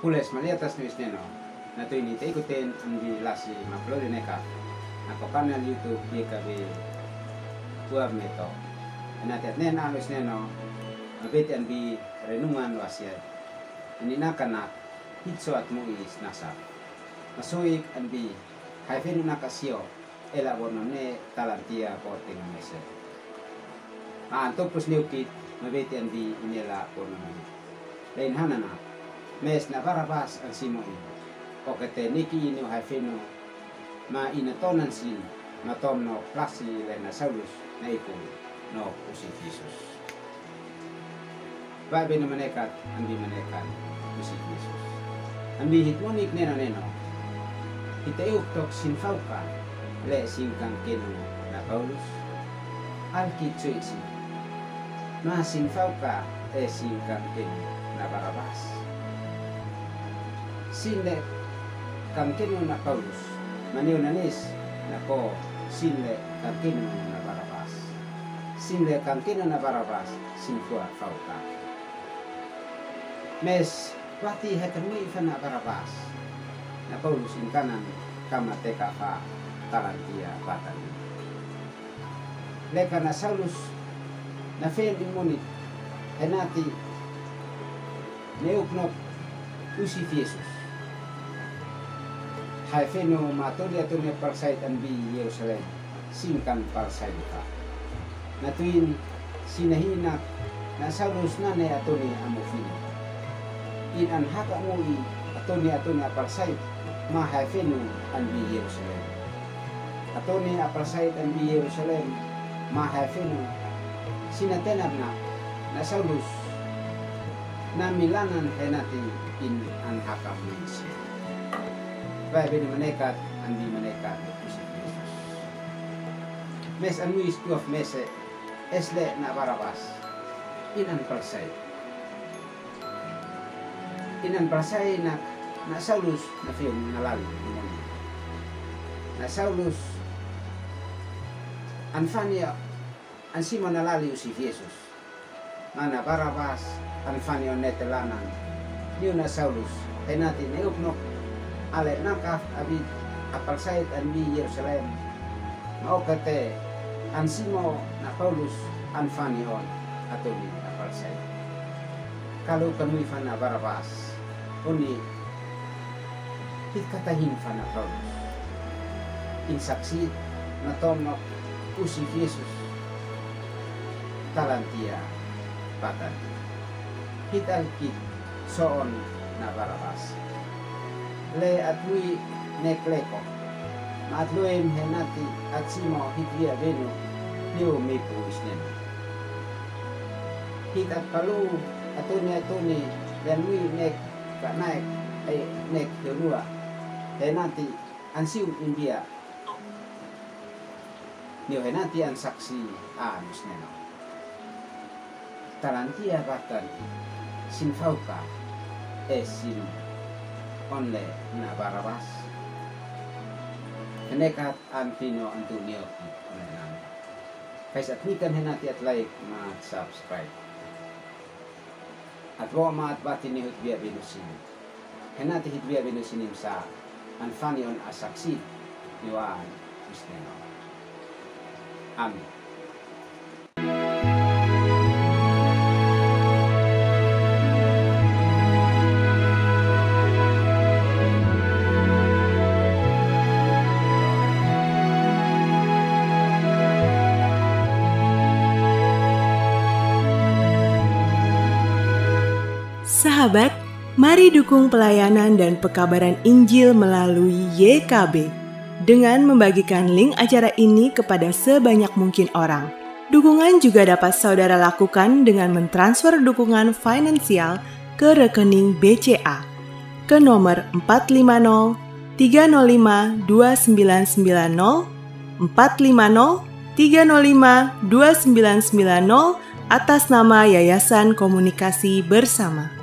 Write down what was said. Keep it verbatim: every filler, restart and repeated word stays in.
Pules Malia Tasnu Isneno, na tuini te ikuten ambi lasi mapuloli neka, na ko kanal YouTube ye kabe tuab meto. Ena te atnen anu Isneno, mabeti ambi renungan wasiat. Ini nakanak, hitso at muis nasa. Masuik ambi, hai fenu naka sio, ela bono ne talantia ko tenga mese. Maan topus niukit, mabeti ambi inela bono ne. Lain hanana, mes na Barabas an simo i. Okete niki inu hai fenu, ma ina tonan sin, ma tom no plasi le na Saulus, na iku, no usi Jesus. Ba benu manekat, ambi manekat, usi Jesus. Ambi hit monik neno neno. Hita iuk tok sin fauka, le sin kangkenu na Paulus. Alki tsuitsi. Ma sin fauka, e sin kangkenu na Barabas. Sin le kangkenu na Paulus. Maniu nanis, na ko, sin le kangkenu na Barabas. Sin le kangkenu na Barabas, sin fua fauka. Mes, wati hekan mui fana Barabas. Na Paulus inkanan kama teka fa talantia batan. Leka na Saulus, na fen in monik, henati, ne uknok, usi Jesus. Hai fenu ma toli atoni palsait ambi Yerusalem. Sin kan palsai luka. Na tuin, sina hina, na Saulus nane atoni amu finu. In an haka mui, atoni atoni a palsai, ma hai fenu ambi Yerusalem. Atoni a palsai ambi Yerusalem, ma hai fenu. Sina tenap na, na Saulus, na milanan henati in an haka mui si. Ba benu manekat, ambi manekat. Mes an muis tuaf mese, es le na Barabas. In an palsai. In an palsai na, na Saulus na fiu na lali. Na Saulus an fani an simo na lali usi Jesus. Mana Barabas, an fani on ne telanan. Niu na Saulus, henati ne uknok, ale nangkaf abit a palsait ambi Yerusalem. Ma okete, an simo na Paulus, an fani on, atoni a palsait. Kalu kamui fana Barabas, oni Hit katahin fana Paulus. In saksi na tom no usi Jesus. Talantia batan. Hit alkit soon na Barabas. Le atui ne kleko. Ma atluem henati atsimo hit via venu. Niu mipu isnen. Hit at palu atuni atuni le mui nek Ka naek, e, nek yolua. Henati an siu imbia. Niu henati an saksi a nus neno. Talantia batan sin fauka, e, sin onle na Barabas. Henekat an tino antu nioki onle name. Kaisa tnikan henati at like ma subscribe. At bo ma at bati ni hut bia binu sini. Henati hit bia binu sini msa. An fani on a saksi. Ni wa an misneno. Amin. Sahabat, mari dukung pelayanan dan pekabaran Injil melalui Y K B dengan membagikan link acara ini kepada sebanyak mungkin orang. Dukungan juga dapat saudara lakukan dengan mentransfer dukungan finansial ke rekening B C A ke nomor empat lima nol tiga nol lima dua sembilan sembilan nol, empat lima nol tiga nol lima dua sembilan sembilan nol, atas nama Yayasan Komunikasi Bersama.